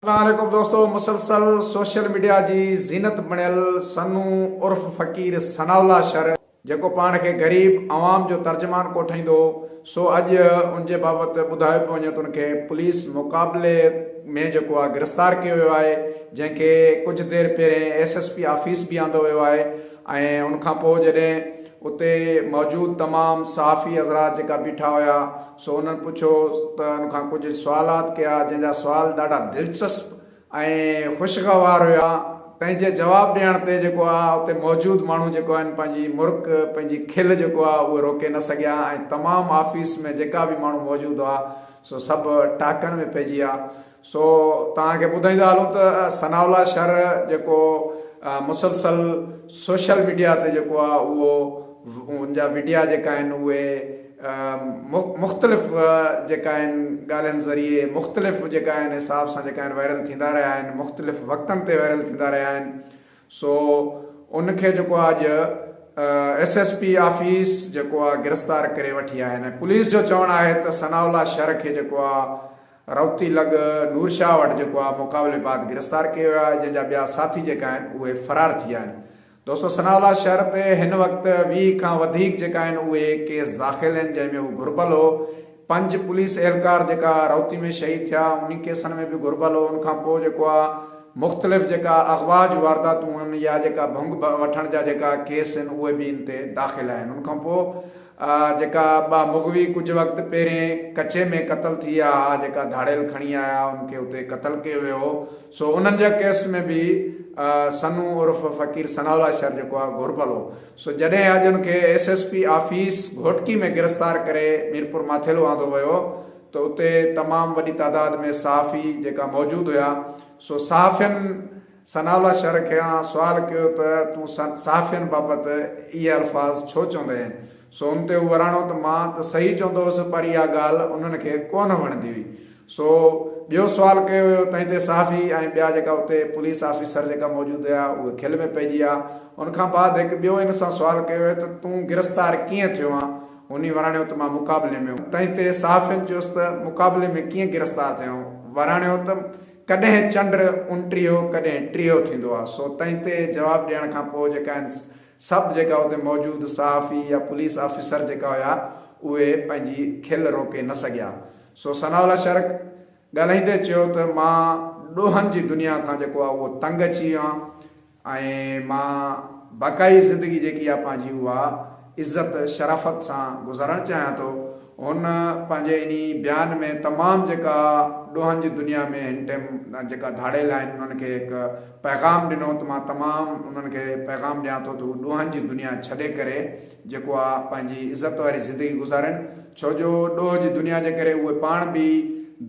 اسلام عليڪم دوستو مسلسل سوشل ميڊيا جي زينت بڻيل سنو عرف فقير ثناء الله شر جيڪو پاڻ کي غريب عوام جو ترجمان ڪوٺائيندو سو اڄ ان جي بابت ٻڌايو پيو وڃي ته ان کي پوليس مقابلي ۾ جيڪو آهي گرفتار ڪيو ويو آهي جنهن کي ڪجهه دير پهرين ايس ايس پي آفيس به آندو ويو آهي ۽ ان کان پوء جڏهن اتي موجود تمام صحافي حضرات جيڪا بيٺا هيا سو انهن پڇيو ته ان کان ڪجهه سوالات ڪيا جنهن جا سوال ڏاڍا دلچسپ ۽ خوشگوار هيا تنهن جي جواب ڏيڻ تي جيڪو آ اتي موجود ماڻهو جيڪو آهن پنهنجي مرڪ پنهنجي کل جيڪو آ اهي روڪي نه سگهيا ۽ تمام آفيس ۾ جيڪا به ماڻهو موجود هئا سو سڀ ٽاڪن ۾ پئجي ويا. سو توهان کي ٻڌائيندا هلون ته ثناء الله شر جيڪو مسلسل سوشل ميڊيا تي جيڪو آهي اهو ان جا وڊيا جيڪا آهن اهي مختلف جيڪا آهن ڳالهين ذريعي مختلف جيڪا آهن حساب سان جيڪا آهن وائرل ٿيندا رهيا آهن مختلف وقتن تي وائرل ٿيندا رهيا آهن سو ان کي جيڪو آهي اڄ ايس ايس پي آفيس جيڪو آهي گرفتار ڪري وٺي آيا آهن ۽ پوليس جو چوڻ آهي ته ثناء الله شر کي جيڪو آهي رئوتي لڳ نور شاهه وٽ جيڪو آهي مقابلي بعد گرفتار ڪيو ويو آهي جنهن جا ٻيا ساٿي جيڪا آهن اهي فرار ٿي ويا آهن. دوستو ثناء الله شهر تي هن وقت 20 کان وڌيڪ جيڪا آهن اهي ڪيس داخل آهن جنهن ۾ هو گهربل هو. پنج پوليس اهلڪار جيڪا رئوتي ۾ شهيد ٿيا انهي ڪيسن ۾ به گهربل هو ان کان پوء جيڪو آهي مختلف جيڪا اغوا جون وارداتون آهن يا جيڪا ڀنگ وٺڻ جا جيڪا ڪيس آهن اهي به ان تي داخل آهن ان کان پوء جيڪا ٻه مغوي ڪجهه وقت پهرين ڪچي ۾ قتل ٿي ويا ها، جيڪا ڌاڙيل کڻي آيا ان کي اتي قتل ڪيو ويو هو، سو انهن جا ڪيس ۾ به سنو عرف فقير ثناء الله شر جيڪو آهي گهربل هو، سو جڏهن اڄ ان کي S S P office Ghotki ۾ گرفتار ڪري ميرپور ماٿيلو آندو ويو ته اتي تمام وڏي تعداد ۾ صحافي جيڪا موجود هيا، سو صحافين ثناء الله شر کان سوال ڪيو ته تون صحافين بابت اهي الفاظ ڇو چوندين؟ سو ان تي هو وراڻو ته مان ته صحيح چوندو هوس پر اها ڳالهه انهن کي ڪونه وڻندي هئي. سو ٻيو سوال ڪيو ويو تنهن تي صحافي ۽ ٻيا جيڪا اتي پوليس آفيسر جيڪا موجود هيا اهي کل ۾ پئجي ويا. ان کان بعد هڪ ٻيو ان سان سوال ڪيو ويو ته تون گرفتار ڪيئن ٿيو آن؟ هني وراڻيو ته مان مقابلي ۾ هوم. تنهن تي صحافين چيس ته مقابلي ۾ ڪيئن گرفتار ٿيو؟ وراڻيو ته ڪڏهن چنڊ اڻٽيهو ڪڏهن ٽيهو ٿيندو آ سو تنهن تي جواب ڏيڻ کان پوء جيڪا آهن سڀ جيڪا اتي موجود صحافي يا پوليس آفيسر جيڪا هيا اهي پنهنجي کل روڪي نه سگهيا سو ثناء الله شرڪ ڳالهائيندي چيو ته مان ڏوهن جي دنيا کان جيڪو آ اهو تنگ اچي ويو آهيان ۽ مان باقائي زندگي جيڪي آ پنهنجي اها عزت شرافت سان گذارڻ چاهيان ٿو. هن پنهنجي انهي بيان ۾ تمام جيڪا ڏوهن جي دنيا ۾ هن ٽيم جيڪا ڌاڙيل آهن انهن کي هڪ پيغام ڏنو ته مان تمام انهن کي پيغام ڏيان ٿو ته هو ڏوهن جي دنيا ڇڏي ڪري جيڪو آ پنهنجي عزت واري زندگي گذارين ڇو جو ڏوهه جي دنيا جي ڪري اهي پاڻ به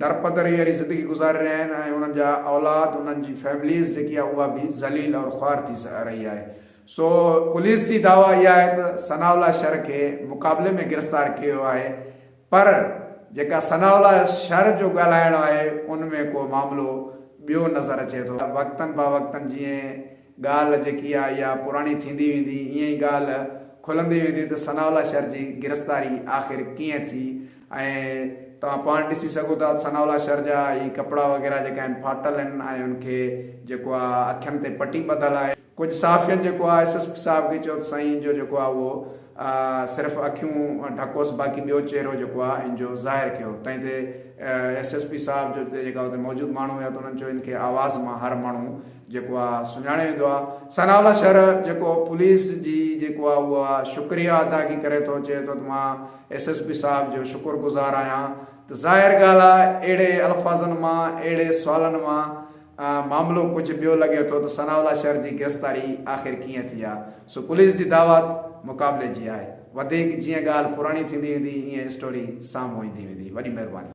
درپدري واري زندگي گذاري رهيا آهن ۽ انهن جا اولاد انهن جي فيمليز جيڪي آهي اها به ذليل اور خوار ٿي رهي آهي سو پوليس جي دعويٰ اها آهي ته ثناء الله شر کي مقابلي ۾ گرفتار ڪيو ويو آهي پر جيڪا ثناء الله شر جو ڳالهائڻ آهي ان ۾ ڪو معاملو ٻيو نظر اچي ٿو وقتن باوقتن جيئن ڳالهه جيڪي آ اها پراڻي ٿيندي ويندي ائين ئي ڳالهه کلندي ويندي ته ثناء الله شر جي گرفتاري آخر ڪيئن ٿي ۽ توهان پاڻ ڏسي سگهو ٿا ته ثناء الله شر جا هي ڪپڙا وغيره جيڪا آهن ڦاٽل آهن ۽ ان کي جيڪو آ اکين تي پٽي ٻڌل آهي. ڪجهه صحافين جيڪو آ ايس ايس پي صاحب کي چيو ته سائين ان جو جيڪو آ اهو صرف اکيون ڍڪوس باقي ٻيو چهرو جيڪو آ ان جو ظاهر ڪيو تنهن تي ايس ايس پي صاحب جو جيڪا اتي موجود ماڻهو هيا ته انهن چيو ان کي آواز مان هر ماڻهو جيڪو آ سڃاڻي ويندو آ ثناء الله شر جيڪو پوليس جي جيڪو آ اها شڪريه ادائگي ڪري ٿو چئي ٿو ته مان ايس ايس پي صاحب جو شڪر گذار آهيان ته ظاهر ڳالهه آ اهڙي الفاظن مان اهڙي سوالن مان معاملو ڪجهه ٻيو لڳي ٿو ته ثناء الله شر جي گرفتاري آخر ڪيئن ٿي آ سو پوليس جي دعوت مقابلي جي آهي وڌيڪ جيئن ڳالهه پراڻي ٿيندي ويندي ايئن اسٽوري سامهون ايندي ويندي وڏي مهرباني.